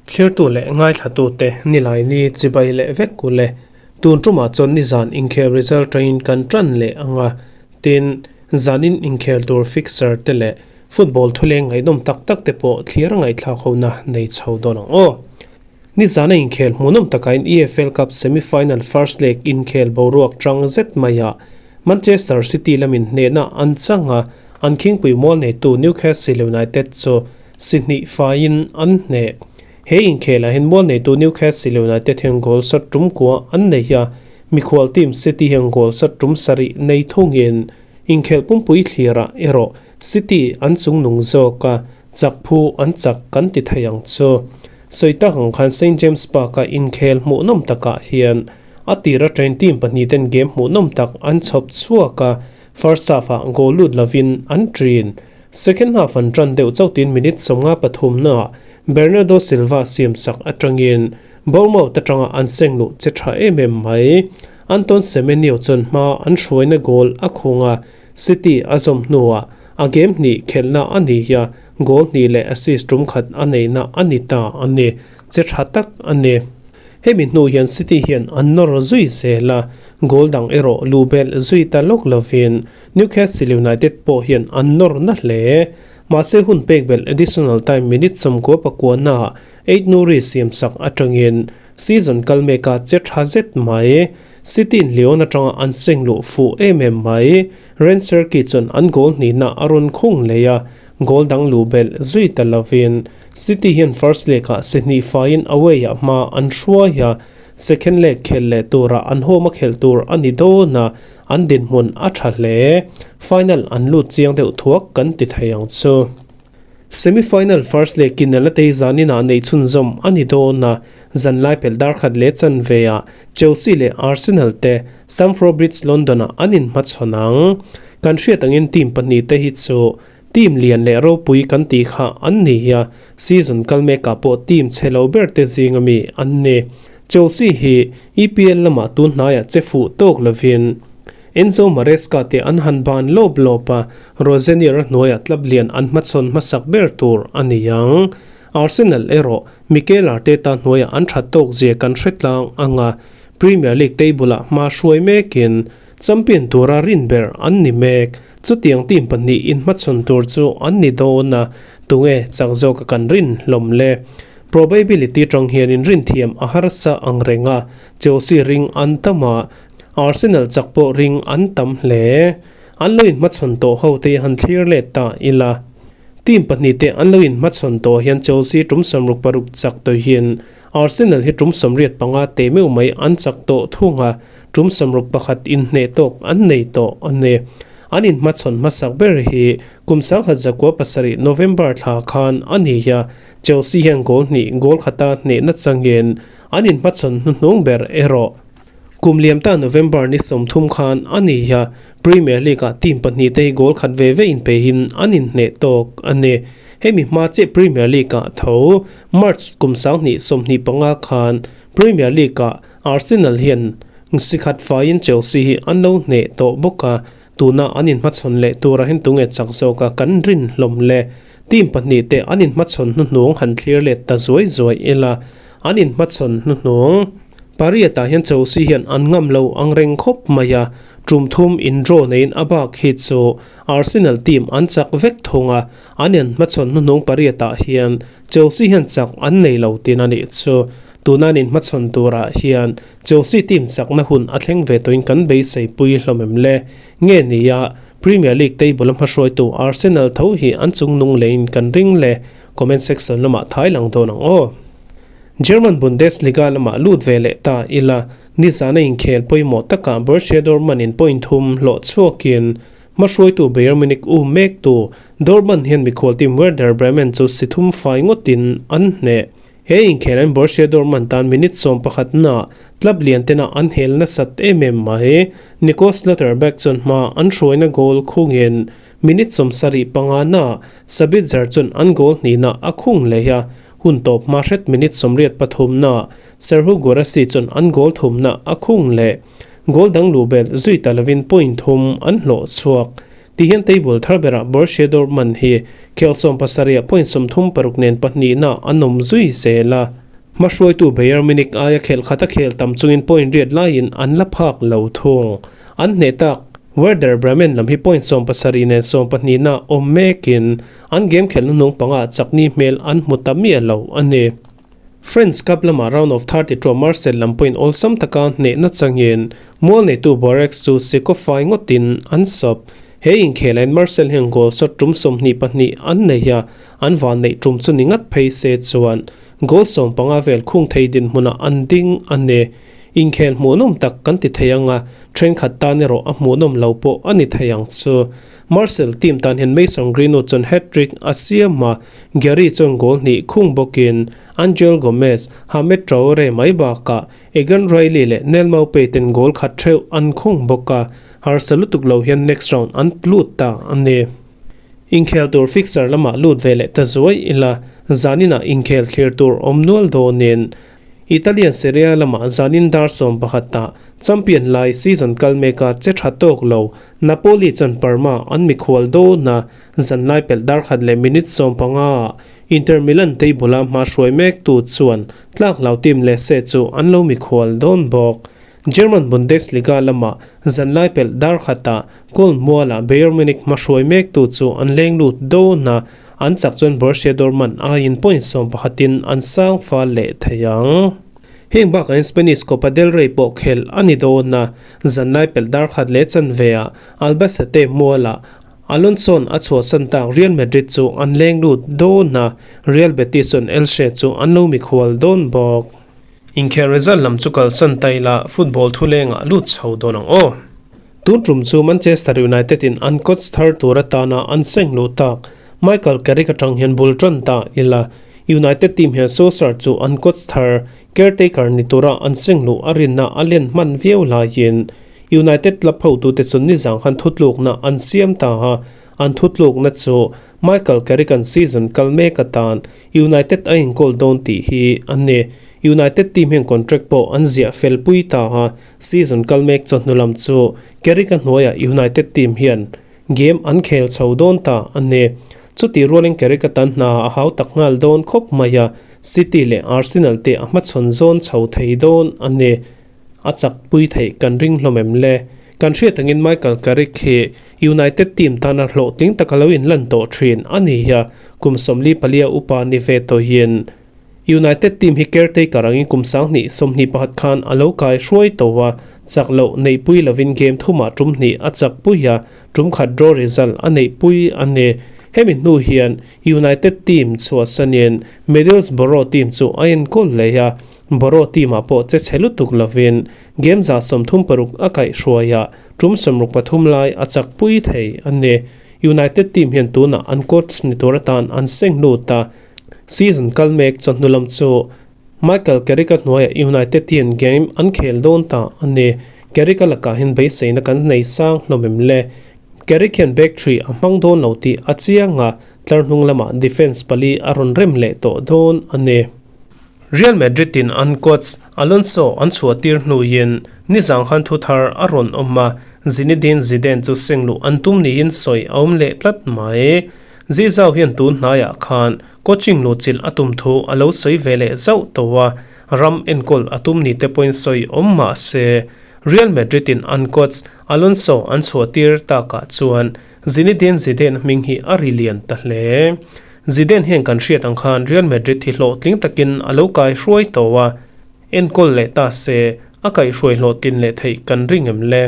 Thlirtu leh ngaithlatute Nilaini chibai leh vek kul e. Tun tumah chuan nizan inkhel result ṭangin kan ṭan leh ang a, tin, zanin inkhel tur fixture te leh football thuleng ngaihnawm tak tak te pawh thlir a ngaihthlak hona nei chho dawn ang aw. Nizana inkhel hmuhnawm takain EFL Cup semi-final first leg inkhel boruak ṭang zet maiah Manchester City lamin hnehna an chang a, an khingpui mual neitu Newcastle United chu si hnih faiin an hneh. He inkhelah hian mual neitu Newcastle United hian goal sat tum kua an nei a, mikhual team City hian goal sat tum sarih nei thungin inkhelh pumpui thlirah erawh City an chungnung zawk a, chak phu an chak kan ti thei ang chu. Sawi tak ang khan St James Park-a inkhel hmuhnawm takah hian a tir atangin team pahnih ten game hmuhnawm tak an chhawp chhuak a, first half-ah goal lut lovin an ṭin. Second half an ṭan deuh chauhtin minute 53 naah Bernardo Silva siam sak atangin Bournemouth atanga an seng luh che ṭha em em mai. Anton Semenyo chuan hma an hruaina goal a khung a, City a zawm hnuah a game hnih khelhna a ni a, goal hnih leh assist tum khat a neihna a ni ta a ni. Che tha tak a ni. Hemi hnu hian City hian an nawr zui zel a, goal dang erawh luh belh zui ta lawk lovin Newcastle United pawh hian an nawr na hle. Mahse hun pek belh additional time minute 99 naah Ait Nouri siam sak atangin season kal meka che tha zet mai. City-in Lyon atanga an seng luh fuh em em mai. Ren Cherki chuan an goal hnihna a rawn khung leh a, goal dang luh belh zui ta lovin City hian first leg-ah si hnih faiin away-ah hma an hruai a, second leg khelh leh turah an home a khelh tur a ni dawn a, an dinhmun a tha hle. Final an lut chiang deuh thuak kan ti thei ang chu. Semi-final first leg in la tei zaninah neih chhunzawm a ni dawn a, zanlai pelh dar khat leh chanveah Chelsea leh Arsenal te Stamford Bridge, London-ah an inhmachhawn ang. Kan hriat angin team pahnih te hi chu team lian leh ropui kan tih kha an ni a, season kal mekah pawh team chhe lo ber te zing ami an ni. Chelsea hi EPL lamah tun hnaiah che fuh tawk lovin, Enzo Maresca te an han ban lawp lawp a, Rosenior a hnuaiah club lian an hmachhawn hmasak ber tur a ni ang. Arsenal erawh Mikel Arteta hnuaiah an that tawk zia kan hre tlang ang a, Premier League table-ah hma hruai mekin champion tura rin ber an ni mek. Chutiang team pahnih inhmachhawn tur chu an ni dawn a, tunge chak zawka kan rin hlawm le? Probability tang hianin rinthiam a harsa ang reng a, Chelsea ring an tam a, Arsenal chak pawh ring an tam hle. An lo inhmachhawn tawh ho te han thlir let ta ila. Team pahnih te an lo inhmachhawn tawh hian Chelsea tum 66 chak tawhin Arsenal hi tum 85 teh meuh mai an chak tawh thung a, tum 61 inhneh tawk an nei tawh a ni. An inhmachhawn hmasak ber hi kum 1907 November thla khan a ni a, Chelsea hian goal hnih goal khata hnehna changin an inhmachhawn hnuhnung ber erawh Kum liam ta November ni 30 khan a ni a, Premier League-ah team pahnih te hi goal khat ve ve inpeihin an inhneh tawk a ni. Hemi hma chiah Premier League-ah tho March kum 2025 khan Premier League-ah Arsenal hian si khat faiin Chelsea hi an lo hneh tawh bawk a, tuna an inhmachhawn leh turah hian tunge chak zawka kan rin hlawm le. Team pahnih te an inhmachhawn hnuhnung han thlir let ta zuai zuai ila, an inhmachhawn hnuhnung. Pariatah hian Chelsea hian an ngam lo ang reng khawp mai a, tum thum in draw neiin a bak hi chu Arsenal team an chak vek thung a, an inhmachhawn hnuhnung pariatah hian Chelsea hian chak an nei lo tin a nih chu. Tuna an inhmachhawn turah hian Chelsea team chakna hun a thleng ve tawhin kan beisei pui hlawm em le? Nge nia, Premier League table a hmahruaitu Arsenal tho hi an chungnung leiin kan ring le? Comment section lamah thai lang dawn ang aw. German Bundesliga lamah lut ve leh ta ila, nizana inkhel pawimawh takah Borussia Dortmund in point thum hlawh chhuakin hmahruaitu Bayern Munich u mektu Dortmund hian mikhual team Werder Bremen chu si thum fai ngawtin an hneh. He inkhel an Borussia Dortmund tan minute 11 na club lian tena an hel nasat em em mai. Nico Schlotterbeck chuan hma an hruaina goal khungin minute 75 na Sabitzer chuan an goal hnihna a khung leh a, Hun tawp hma hret minute 83 na Serhou Guirassy chuan an goal thumna a khung leh. Goal dang luh belh zui ta lovin point thum an hlawh chhuak. Ti hian table thar berah Borussia Dortmund hi khel 70 ah point 36 nen pahnihna an awm zui zel a. Hmahruaitu Bayern Munich aia khel khat a khel tam chungin point riat laiin an la phak lo thung. An hneh tak Werder Bremen lam hi point 17 nen 12 na awm mekin an game khelhna hnung pangah chakni hmel an hmu ta miah lo a ni. French Cup lamah round of 32 Marseille lam point awlsam taka hnehna changin mual neitu Bordeaux chu sikawfai ngawtin an sawp. He inkhelain Marseille hian goal shot tum 22 an nei a, an van neih tum chu ni ngat phei se chuan goal 15 vel khung thei dinhmunah an ding a ni. Inkhel hmuhnawm tak kan ti thei ang a, thenkhat tan erawh a hmuhnawm lo pawh a ni thei ang chu. Marseille team tan hian Mason Greenwood chuan hat-trick a siam a, Gary chuan goal hnih khung bawkin Angel Gomes, Hamed Traore mai bakah Egan Riley leh Neal Maupay ten goal khat theuh an khung bawk a, harsa lutuk lo hian next round an lut ta a ni. Inkhel tur fixture lamah lut ve leh ta zuai ila, zaninah inkhel thlir tur awm nual dawnin Italian Serie A lamah zanin dar 11 ah champion lai season kal meka che tha tawk lo Napoli chuan Parma an mikhual dawn a, zan lai pelh dar 1:15 ah Inter Milan table a hma hruai mek tu chuan tlak hlau team Lecce chu an lo mikhual dawn bawk. German Bundesliga lamah zan lai pelh dar khatah goal mualah Bayern Munich hma hruai mek tu chu an leng lut dawn a, an chak chuan Borussia Dortmund aiin point 11 in an sang fal leh thei ang. Heng bakah hian Spanish Copa del Rey pawh khelh a ni dawn a, zan lai pelh dar khat leh chanve ah Albacete mualah Alonso-a'n a chhuahsan tak Real Madrid chu an leng lut dawn a, Real Betis chuan Elche chu an lo mikhual dawn bawk. Inkhel result lam chu kalsan ta ila football thulengah lut chho dawn ang aw. Tun tum chu Manchester United in an coach thar tur atana an seng luh tak Michael Carrick atang hian bul tan ta ila United team hian Solskjaer chu an coach thar caretaker ni tura an seng luh a rinna a len hman viau laiin United club hotute chu nizang khan thutlukna an siam ta a, an thutlukna chu Michael Carrick an season kal mek atan United a inkawl dawn tih hi a ni. United team hian contract pawh an ziah fel pui ta a, season kal mek chawhnu lam chu Carrick a hnuaiah United team hian game an khel chho dawn ta a ni. Chuti rualin Carrick atan hna a hau tak nghal dawn khawp mai a, City leh Arsenal te a hmachhawn zawn chho thei dawn a ni. A chak pui theih kan ring hlawm em le? Kan hriat angin Michael Carrick hi United team tana hlawhtling taka lo inlan tawh thin a ni a, kum 44 upa ni ve tawhin United team hi caretaker angin kum 2021 khan a lo kai hruai tawh a, chak loh neihpui lovin game thumah tum hnih a chak pui a, tum khat draw result a neihpui a ni. Hemi hnu hian United team chhuahsanin Middlesbrough team chu a enkawl leh a, Borough team ah pawh che chhe lutuk lovin game 36 a kaihhruai a, tum 63 lai a chak pui thei a ni. United team hian tunah an coach ni tur atan an seng lut a, season kal mek chawhnu lam chu Michael Carrick a hnuaiah United hian game an khel dawn ta a ni. Carrick a lakah hian beiseina kan nei sang hlawm em le? Carrick hian back three a hmang dawn lo tih a chiang a, tlar hnung lamah defence pali a rawn rem leh tawh dawn a ni. Real Madrid in an coach Alonso an chhuahtir hnuin nizang khan thu thar a rawn awm a, Zinedine Zidane chu seng luh an tum niin sawi a awm leh tlat mai. Zizou hian tun hnaiah khan coaching luhchilh a tum thu a lo sawi ve leh zauh tawh a, ram enkawl a tum ni te pawhin sawi awm mah se, Real Madrid in an coach Alonso an chhuahtir takah chuan Zinedine Zidane hming hi a ri lian ta hle. Zidane hian kan hriat ang khan Real Madrid hi hlawhtling takin a lo kai hruai tawh a, enkawl leh ta se a kaihhruai hlawhtlin leh theih kan ring em le?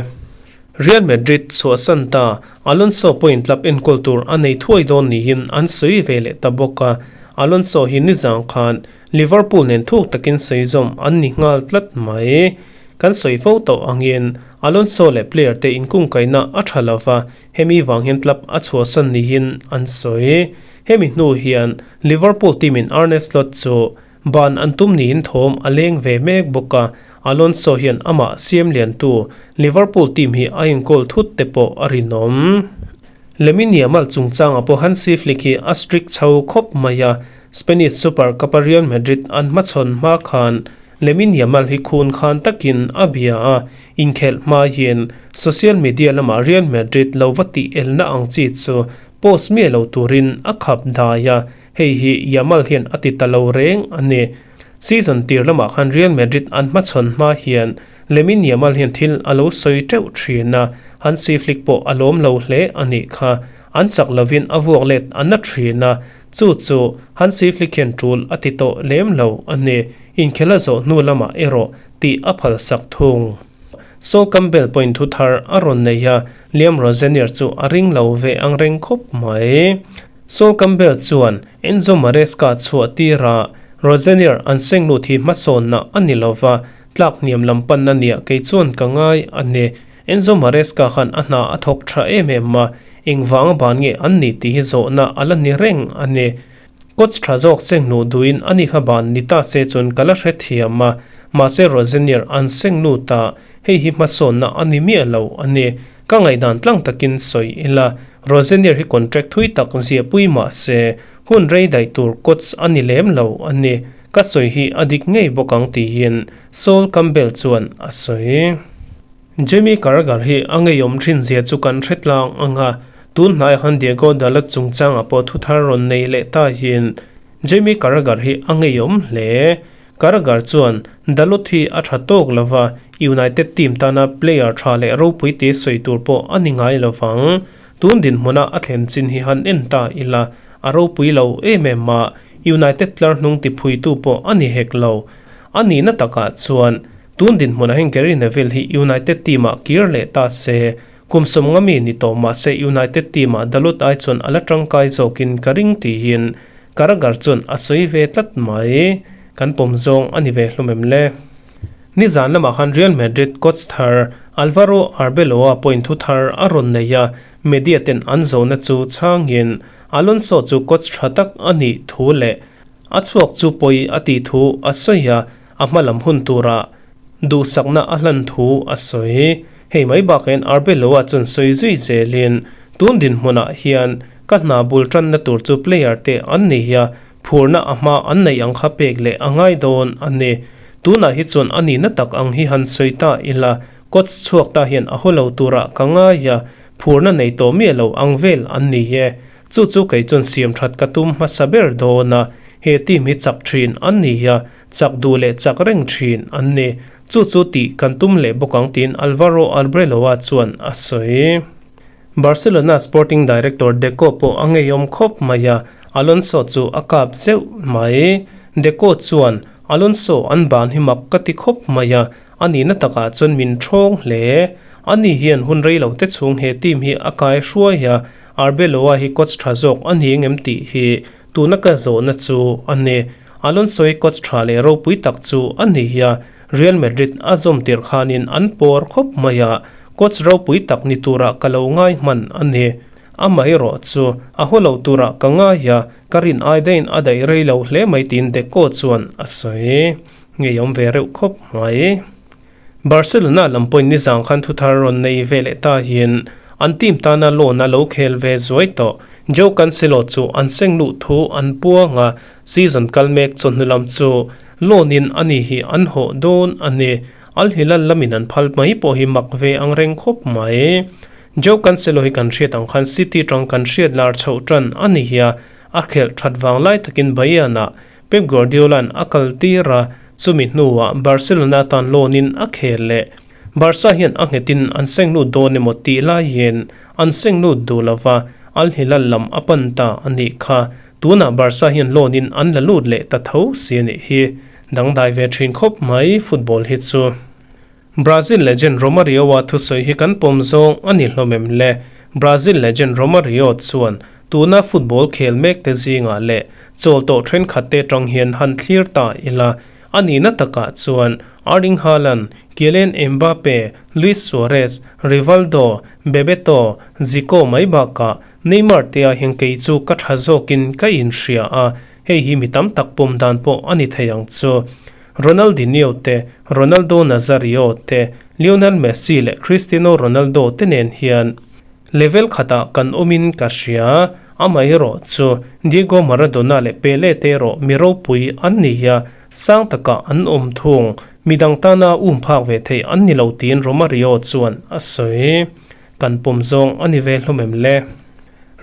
Real Madrid chhuahsan ta Alonso pawhin club enkawl tur a nei thuai dawn niin an sawi ve leh ta bawk a, Alonso hi nizang khan Liverpool nen thuk takin sawi zawm an ni nghal tlat mai. Kan sawi fo tawh angin Alonso leh player te inkungkaihna a tha lova, Hemi vang hian club a chhuahsan niin an sawi. Hemi hnu hian Liverpool team in Arne Slot chu ban an tum niin thawm a leng ve mek bawk a, Alonso hian amah siam liantu Liverpool team hi a inkawl thut te pawh a rinawm. Lamine Yamal chungchangah pawh Hansi Flick hi a strict chho khawp mai a, Spanish Super Cup a Real Madrid an hmachhawn hma khan. Lamine Yamal hi khun khan takin a bia a, inkhelh hma hian social media lamah Real Madrid lo va tih elna ang chi chu post miah lo turin a khap dai a, hei hi Yamal hian a ti ta lo reng a ni. Season tir lamah khan Real Madrid an hmachhawn hma hian Lamine Yamal hian thil a lo sawi teuh thin a, Hansi Flick pawh a lawm lo hle a nih kha. An chak lovin a vuak let a na thin a, chu chu Hansi Flick hian tul a ti tawh lem lo a ni. Inkhel a zawh hnu lamah erawh tih a phal sak thung. Sol Campbell pawhin thu thar a rawn nei a, Liam Rosenior chu a ring lo ve ang reng khawp mai. Sol Campbell chuan Enzo Maresca chhuah tirah Rosenior an seng lut hi hmasawnna a ni lova, tlak hniam lam panna nia kei chuan ka ngai a ni. Enzo Maresca khan a hna a thawk tha em em a, engvanga ban nge an ni tih hi zawhna a la ni reng a ni. Coach tha zawk seng hnuh duhin a ni kha ban ni ta se chuan ka la hre thiam a, mahse Rosenior an seng lut a, hei hi hmasawnna a ni miah lo a ni. Ka ngaihdan tlang takin sawi ila, Rosenior hi contract thui tak ziahpui mah se, hun rei daih tur coach a ni lem lo a ni. Ka sawi hi a dik ngei bawk ang tiin Sol Campbell chuan a sawi. Jamie Carragher hi a ngeiawm thin zia chu kan hre tlang ang a, tun hnaiah khan Diego Dalot chungchangah pawh thu thar rawn nei leh ta hian Jamie Carragher hi a ngeiawm hle. Carragher chuan Dalot hi a tha tawk lo va, United team tana player tha leh ropui te sawi tur pawh a ni ngai lo vang. Tun dinhmuna a thlen chin hi han en ta ila, a ropui lo em em a, United tlar hnung tiphuitu pawh a ni hek lo. A nihna takah chuan Tun dinhmunah hian Gary Neville hi United team-ah kir leh ta se, kum sawmnga mi ni tawh mah se United team-ah Dalot ai chuan a la tangkai zawkin ka ring tiin Carragher chuan a sawi ve tlat mai. Kan pawm zawng a ni ve hlawm em le? Nizan lamah khan Real Madrid coach thar Alvaro Arbeloa pawhin thu thar a rawn nei a, media ten an zawhna chu chhangin Alonso chu coach tha tak a nih thu leh a chhuak chu pawi a tih thu a sawi a, A hma lam hun tura duhsakna a hlan thu a sawi. Hei mai bakah hian Arbeloa chuan sawi zui zelin, Tun dinhmunah hian ka hna bul tanna tur chu player te an ni hi a, phurna a hma an neih ang kha pek leh a ngai dawn a ni. Tunah hi chuan a nihna tak ang hi han sawi ta ila, coach chhuak ta hian a haw lo turah ka ngai a, phurna nei tawh miah lo ang vel an ni e. Chu chu kei chuan siam that ka tum hmasa ber dawn a, he team hi chak thin an ni a, chak duh leh chak reng thin an ni. Chu chu tih kan tum leh bawk ang tiin Alvaro Arbeloa chuan a sawi. Barcelona sporting director Deco pawh a ngeiawm khawp mai a, Alonso chu a kap zeuh mai. Deco chuan, Alonso an ban hi mak ka ti khawp mai a, a nihna takah chuan min thawng hle. Ani hian hun rei lo te chhung he team hi a kai hruai a, Arbeloa hi coach tha zawk a ni engem tih hi tuna ka zawhna chu a ni. Alonso hi coach tha leh ropui tak chu a ni a, Real Madrid a zawm tirh khanin an pawr khawp mai a, coach ropui tak ni turah ka lo ngai hman a ni. Amaherawh chu a haw lo turah ka ngai a, ka rin ai daihin a daih rei lo hle mai tiin Deco chuan a sawi. Ngeiawm ve reuh khawp mai. Barcelona lam pawhin nizang khan thuthar rawn nei ve leh ta hian an team tana loan a lo khel ve zuai tawh. Joao Cancelo chu an seng luh thu an puang a, season kal mek chawhnu lam chu loan in ani hi an hawh dawn a ni. Al Hilal lamin an phal mai pawh hi mak ve ang reng khawp mai. Joao Cancelo hi kan hriat ang khan City tang kan hriat lar chhoh tan a ni hi a, a khelh that vang lai takin Bayern-ah Pep Guardiola'n a kal tir a, chumi hnuah Barcelona tan loan-in a khel leh. Barca hian a nghetin an seng lut dawn emaw tih laiin an seng lut duh lo va, Al Hilal lam a pan ta a nih kha. Tunah Barca hian loan-in an la lut leh ta tho si a nih hi. Dangdai ve thin khawp mai football hi chu. Brazil legend Romario-a thusawi hi kan pawm zawng a ni hlawm em le? Brazil legend Romario chuan tuna football khel mek te zingah leh chawl tawh thenkhat te tang hian han thlir ta ila, a nihna takah chuan Erling Haaland, Kylian Mbappe, Luis Suarez, Rivaldo, Bebeto, Zico mai bakah Neymar te ah hian kei chu ka tha zawkin ka inhria a, hei hi mi tam tak pawm dan pawh a ni thei ang chu. Ronaldinho te, Ronaldo Nazario te, Lionel Messi leh Cristiano Ronaldo te nen hian level khatah kan awmin ka hria. Amaherawhchu, Diego Maradona leh Pele te erawh mi ropui an ni a, sang takah an awm thung. Midang tana um phak ve thei an ni lo tiin Romario chuan a sawi. Kan pawm zawng a ni ve hlawm em le?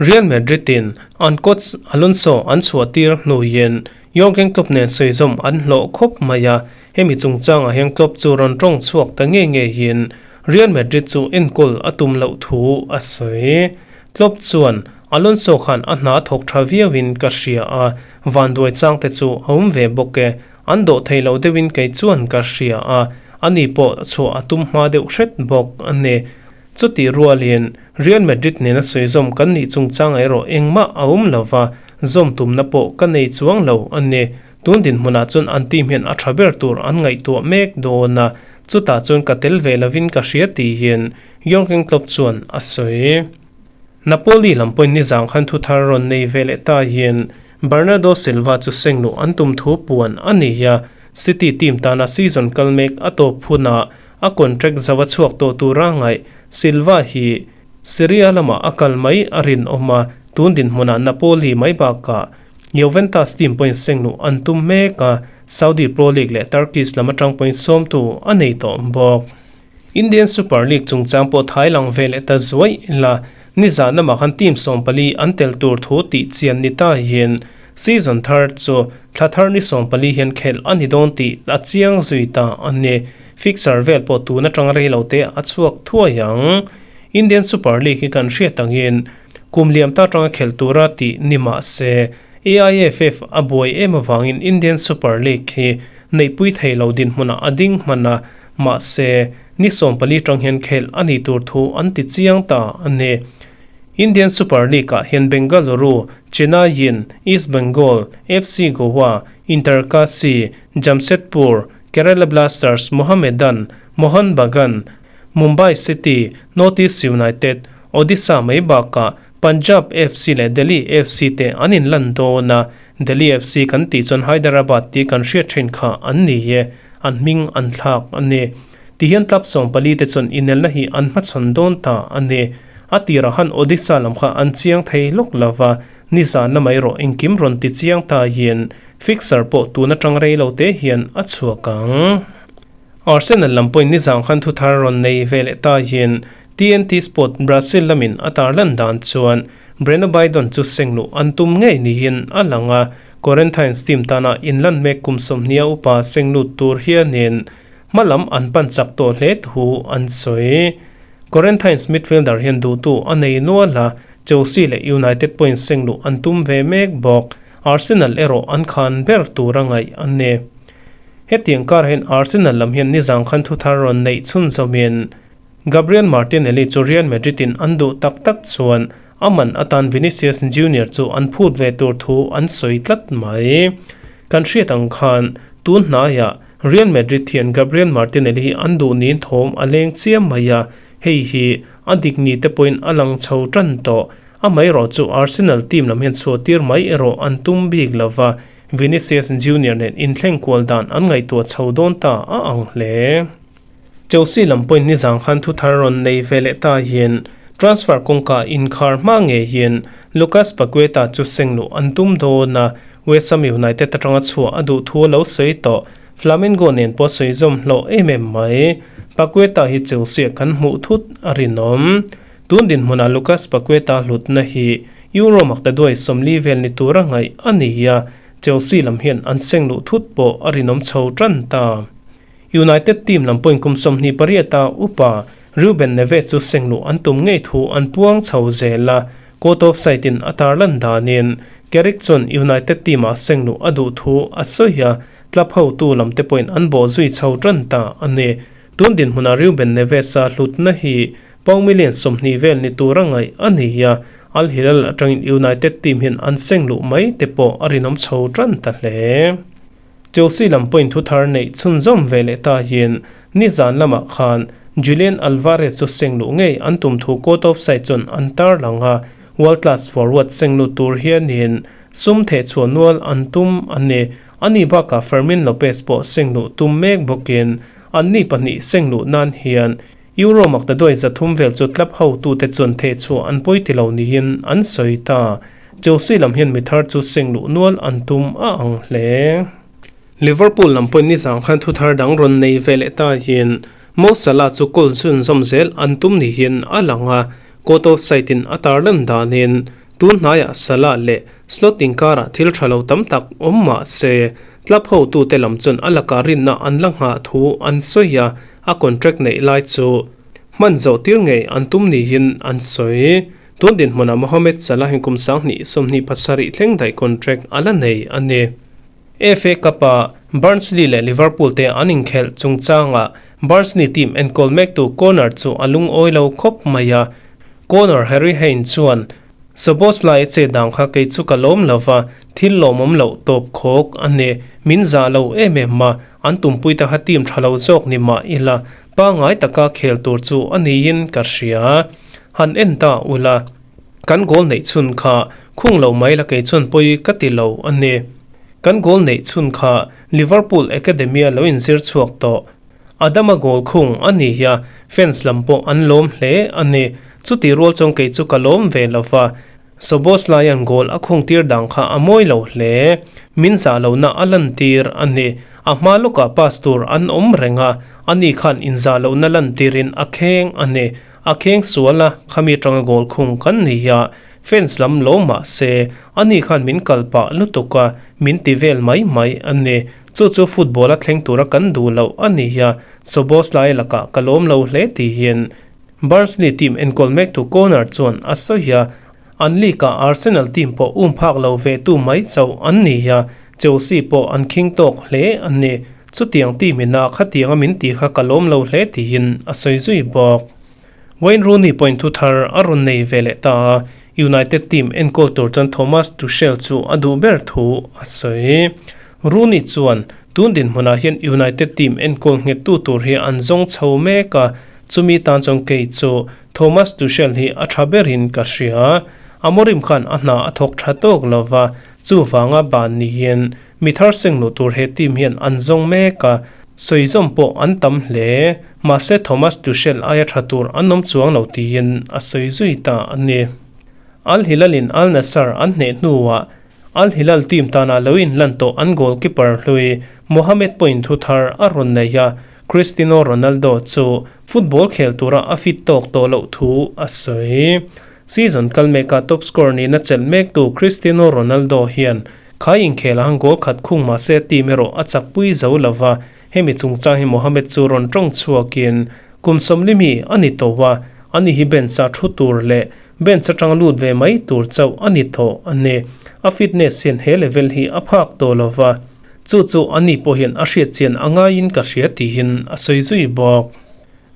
Real Madrid in an coach Alonso an chhuah tir hnuin Jurgen Klopp nen sawizawm an hlawh khawp mai a, hemi chungchangah hian Klopp chu rawn tawng chhuak ta ngei ngeiin Real Madrid chu enkawl a tum loh thu a sawi. Klopp chuan, Alonso khan a hna thawk tha viauin ka hria a, vanduai changte chu a awm ve bawk e, an dawh thei lo deuhin kei chuan ka hria a, ani pawh chhuah a tum hma deuh hret bawk a ni. Chutih rualin, Real Madrid nena sawi zawm kan nih chungchangah erawh engmah a awm lo va, zawm tumna pawh ka nei chuang lo a ni. Tun dinhmunah chuan an team hian a tha ber tur an ngaihtuah mek dawn a, chutah chuan ka tel ve lovin ka hria tiin Jurgen Klopp chuan a sawi. Napoli lam pawhin nizang khan thu thar rawn nei ve leh ta hian Bernardo Silva chu seng luh an tum thu puan a ni a, City team tana season kal mek a tawp hunah a contract zo a chhuak tawh tura ngaih Silva hi Serie A lamah a kal mai a rinawm a, tun dinhmunah Napoli mai bakah Juventus team pawhin seng luh an tum mek a, Saudi Pro League leh Turkish lam atang pawhin sawmtu a nei tawh bawk. Indian Super League chungchang pawh thai lang ve leh ta zuai ila, nizan lamah khan team 14 an tel tur thu tih chian ni ta hian season thar chu thla thar ni 14 hian khelh a ni dawn tih a chiang zui ta a ni. Fixture vel pawh tun atang rei lo te a chhuak thuai ang. Indian Super League hi kan hriat angin kum liam ta atanga khelh tura tih ni mah se, AIFF a buai em avangin Indian Super League hi neihpui thei lo dinhmunah a ding hman a, mahse, ni 14 tang hian khelh a nih tur thu an ti chiang ta a ni. Indian Super League-ah hian Bengaluru, Chennaiyin, East Bengal, FC Goa, Inter Kashi, Jamshedpur, Kerala Blasters, Mohammedan, Mohun Bagan, Mumbai City, North East United, Odisha mai bakah Punjab FC leh Delhi FC te an inlan dawn a, Delhi FC kan tih chuan Hyderabad tih kan hriat thin kha an ni e, an hming an thlak a ni. Tihian club 14 te chuan inelna hi an hmachhawn dawn ta a ni. A tirah khan Odisha lam kha an chiang thei lawk lo va, nizan lamah erawh engkim rawn ti chiang ta hian fixture pawh tun atang rei lo te hian a chhuak ang. Arsenal lam pawhin nizan khan thu thar rawn nei ve leh ta hian TNT Sport Brazil lamin a tarlan dan chuan Breno Bidon chu seng luh an tum ngei niin a lang a, Corinthians team tana inlan mek kum 30 upa seng lut tur hianin hma lam an pan chak tawh hle thu an sawi. Corinthians midfielder hian duhtu a nei nual a, Chelsea leh United pawhin seng luh an tum ve mek bawk. Arsenal erawh an khan ber tur a ngaih a ni. Hetiang kar hian Arsenal lam hian nizang khan thu thar rawn neih chhunzawmin Gabriel Martinelli chu Real Madrid in an duh tak tak chuan a man atan Vinicius Junior chu an phut ve tur thu an sawi tlat mai. Kan hriat ang khan tun hnaiah Real Madrid hian Gabriel Martinelli hi an duh niin thawm a leng chiam mai a, hei hi a dik ni te pawhin a lang chho tan tawh. Amaherawh chu Arsenal team lam hian chhuah tir mai erawh an tum bik lova, Vinicius Junior nen inthleng kual dan an ngaihtuah chho dawn ta a ang hle. Chelsea lam pawhin nizang khan thu thar rawn nei ve leh ta hian transfer kawngka inkhar hma ngei hian Lucas Paqueta chu seng luh an tum dawn a, West Ham United atanga chhuah a duh thu a lo sawi tawh. Flamengo nen pawh sawi zawm hlawh em em mai. Paqueta hi Chelsea kan hmuh thut a rinawm. Tun dinhmunah Lucas Paqueta hlutna hi Euro makta duai 40 vel ni tura ngaih a ni a, Chelsea lam hian an seng luh thut pawh a rinawm chho tan ta. United team lam pawhin kum 28 a upa Ruben Neves chu seng luh an tum ngei thu an puang chho zel a, court of side in a tarlan danin Carrick chuan United team ah seng luh a duh thu a sawi a, club hotu lam te pawhin an bawh zui chho tan ta a ni. Tun dinhmunah Ruben Neves a hlutna hi Pound million 20 vel ni tura ngaih a ni a, Al Hilal atangin United team hian an seng luh mai te pawh a rinawm chho tan ta hle. Chelsea lam pawhin thu thar neih chhunzawm ve leh ta hian nizan lamah khan Julian Alvarez chu seng luh ngei an tum thu court of side chuan an tarlang a, world class forward seng lut tur hianin sum theh chhuah nual an tum a ni. Ani bakah Fermin Lopez pawh seng luh tum mek bawkin anni pahnih seng luh nan hian Euro makta duai 300 vel chu club hotute chuan theh chhuah an pawi ti lo niin an sawi ta. Chelsea lam hian mi thar chu seng luh nual an tum a ang hle. Liverpool lam pawhin nizang khan thu thar dang rawn nei ve leh ta hian Mo Salah chu goal chhunzawm zel an tum ni hian a lang a, Court of Sight in a tarlan danin tun hnaiah Salah leh Slot inkarah thil tha lo tam tak awm mah se club hotute lam chuan a lakah rinna an la nghah thu an sawi a, a contract neih lai chu hman zawh tir ngei an tum niin an sawi. Tun dinhmunah Mohamed Salah hian kum 2027 thleng daih contract a la nei a ni. FA Cup-a Barnsley leh Liverpool te an inkhelh chungchangah Barnsley team enkawl mektu Conor chu a lungawi lo khawp mai a. Conor Harry Hayne chuan, Szoboszlai che dang kha kei chu ka lawm lo va, thil lawmawm loh tawp khawk a ni. Min zah lo em em a, an tumpui ta kha team tha lo zawk ni mah ila, pangngai taka khel tur chu a niin ka hria. Han en ta ula, kan goal neih chhun kha khung lo mai la kei chuan pawi ka ti lo a ni. Kan goal neih chhun kha Liverpool Academy-a lo inzir chhuak tawh. Adama goal khung a ni hi a, fans lam pawh an lawm hle a ni. Chutih rual chuan kei chu ka lawm ve lo va, Szoboszlaia'n goal a khung tir dang kha a mawi lo hle. Min zah lohna a lantir a ni. A hma lawkah pass tur an awm reng a, ani khan inzah lohna lantirin a kheng a ni. A kheng sual a, khami atanga goal khung kan ni a, fans lam lo mah se, ani khan min kal pah lutuk a, min ti vel mai mai a ni. Chu chu football a thleng tura kan duh loh a ni a, Szoboszlai lakah ka lawm lo hle tihin Barnsley team enkawl mektu Conor chuan a sawi a, an league ah Arsenal team pawh um phak lo ve tu mai chauh an ni a, Chelsea pawh an khing tawk hle a ni. Chutiang team ina khatianga min tih kha ka lawm lo hle tiin a sawi zui bawk. Wayne Rooney pawhin thu thar a rawn nei ve leh ta a, United team enkawl tur chuan Thomas Tuchel chu a duh ber thu a sawi. Rooney chuan, Tun dinhmunah hian United team enkawl nghettu tur hi an zawng chho mek a, Chumi tan chuan kei chu Thomas Tuchel hi a tha berin ka hria. Amorim khan a hna a thawk tha tawk lo va, chuvanga ban niin mi thar seng luh tur he team hian an zawng mek a, sawizawm pawh an tam hle. Mahse Thomas Tuchel aia tha tur an awm chuang lo tiin a sawi zui ta a ni. Al Hilal in Al Nassr an hneh hnuah Al Hilal team tana lo inlan tawh an goalkeeper hlui Mohamed pawhin thu thar a rawn nei a, Cristiano Ronaldo chu football khel tura a fit tawk tawh loh thu a sawi. Season kal meka top scorer nihna chelh mektu Cristiano Ronaldo hian khai inkhel ang goal khat khung mah se team erawh a chakpui zo lo va, hemi chungchang hi Mohamed chu rawn tawng chhuakin kum sawmlimi a ni tawh a, ani hi bench-ah thu tur leh Bench atanga lut ve mai tur chauh a ni tawh a ni. A fitness hian he level hi a phak tawh lo va, chu chu a ni pawh hian a hriat chian a ngaiin ka hria tiin a sawi zui bawk.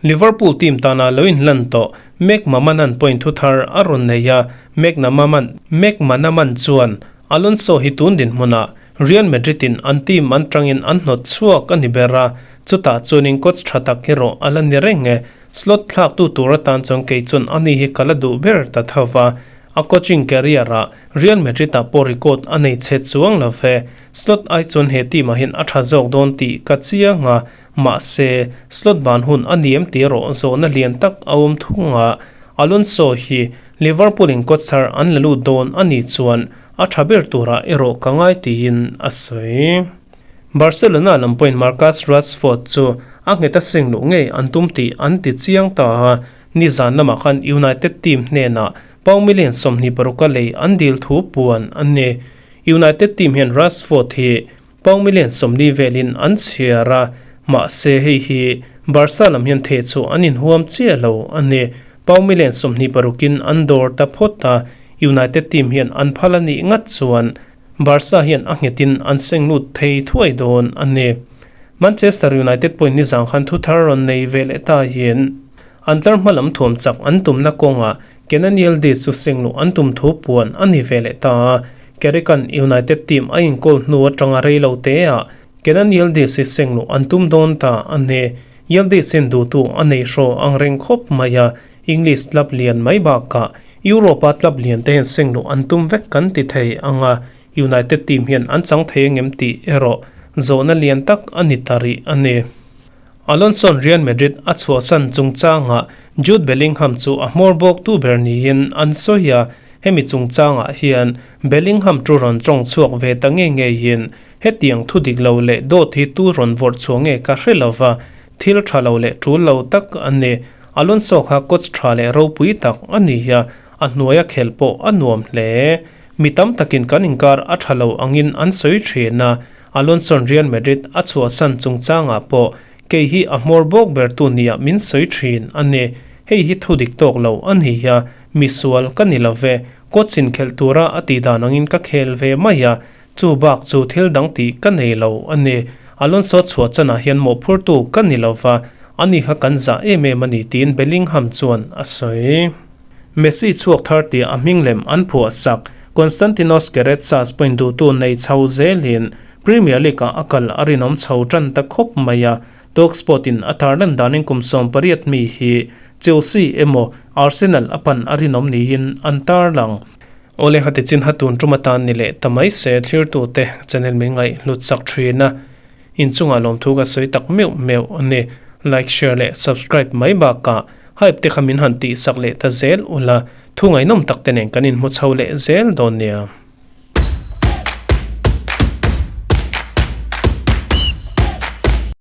Liverpool team tana lo inlan tawh Mek Mamanan point thu thar a rawn nei a, Mek Namaman Mek Manaman chuan Alonso hi tun dinhmunah Real Madrid in an team an tangin an hnawt chhuak a ni ber a, chutah chuanin coach tha tak erawh a la ni reng e. Slot thlaktu tur atan chuan kei chuan ani hi ka la duh ber ta tho va, a coaching career ah Real Madrid ah pawh record a nei chhe chuang lo ve. Slot ai chuan he team ah hian a tha zawk dawn tih ka chiang a, mahse slot ban hun a ni em tih erawh zawhna lian tak a awm thung a. Alonso hi Liverpool in coach thar an la lut dawn a nih chuan a tha ber turah erawh ka ngai tiin a sawi. Barcelona lam pawhin Marcus Rashford chu a nghet a seng luh ngei an tum tih an ti chiang ta a, nizan lamah khan United team hnenah pound million 26 a lei an dil thu puan a ni. United team hian Rashford hi pound million 40 velin an chhiar a, mahse hei hi Barca lam hian theh chu an inhuam chiah lo a ni. Pound million 26 in an dawr ta phawt a, United team hian an phal a nih ngat chuan Barca hian a nghetin an seng lut thei thuai dawn a ni. Manchester United pawhin nizang khan thu thar rawn nei ve leh ta hian an tlar hma lam thuam chak an tumna kawngah Kenan Yildiz chu seng luh an tum thu puan a ni ve leh ta a. Carrick-a'n United team a inkawl hnu atanga rei lo teah Kenan Yildiz hi seng luh an tum dawn ta a ni. Yildiz hian duhtu a nei hraw ang reng khawp mai a, English club lian mai bakah Europe-a club lian te hian seng luh an tum vek kan ti thei ang a, United team hian an chang thei angem tih erawh zawhna lian tak a ni ta rih a ni. Alonso'n Real Madrid a chhuahsan chungchangah Jude Bellingham chu a hmawr bawktu ber niin an sawi a, Hemi chungchangah hian Bellingham chu rawn tawng chhuak ve ta nge ngeiin hetiang thu dik lo leh dawt hi tu rawn vawrh chhuah nge ka hre lo va, thil tha lo leh tul lo tak a ni. Alonso kha coach tha leh ropui tak a ni a, a hnuaia khel pawh a nuam hle. Mi tam takin kan inkar a tha lo angin an sawi thin a, Alonso'n Real Madrid a chhuahsan chungchangah pawh kei hi a hmawr bawk bertu nia min sawi thin a ni. Hei hi thu dik tawk lo a ni a, misual ka ni lo ve. Coach in khelh tura a tih dan angin ka khel ve mai a, chu bak chu thil dang tih ka nei lo a ni. Alonso chhuah chanah hian mawhphurtu ka ni lo va, ani kha kan zah em em a ni tiin Bellingham chuan a sawi. Messi chhuak thar tih a hming lem an phuah sak. Konstantinos Karetsas pawhin duhtu nei chho zelin Premier League-ah a kal a rinawm chho tan ta khawp mai a. Talksport in a tarlan danin kum 18 mi hi Chelsea emaw Arsenal a pan a rinawm niin an tarlang. Awle hati chin ha tun tum atan ni leh ta mai se thlirtute channel min ngaih hlut sak thin a. Inchungah lawmthu ka sawi tak meuh meuh a ni. Like, share leh subscribe mai bakah hype te kha min han tihsak leh ta zel ula, thu ngaihnawm tak te nen kan inhmu chho leh zel dawn nia.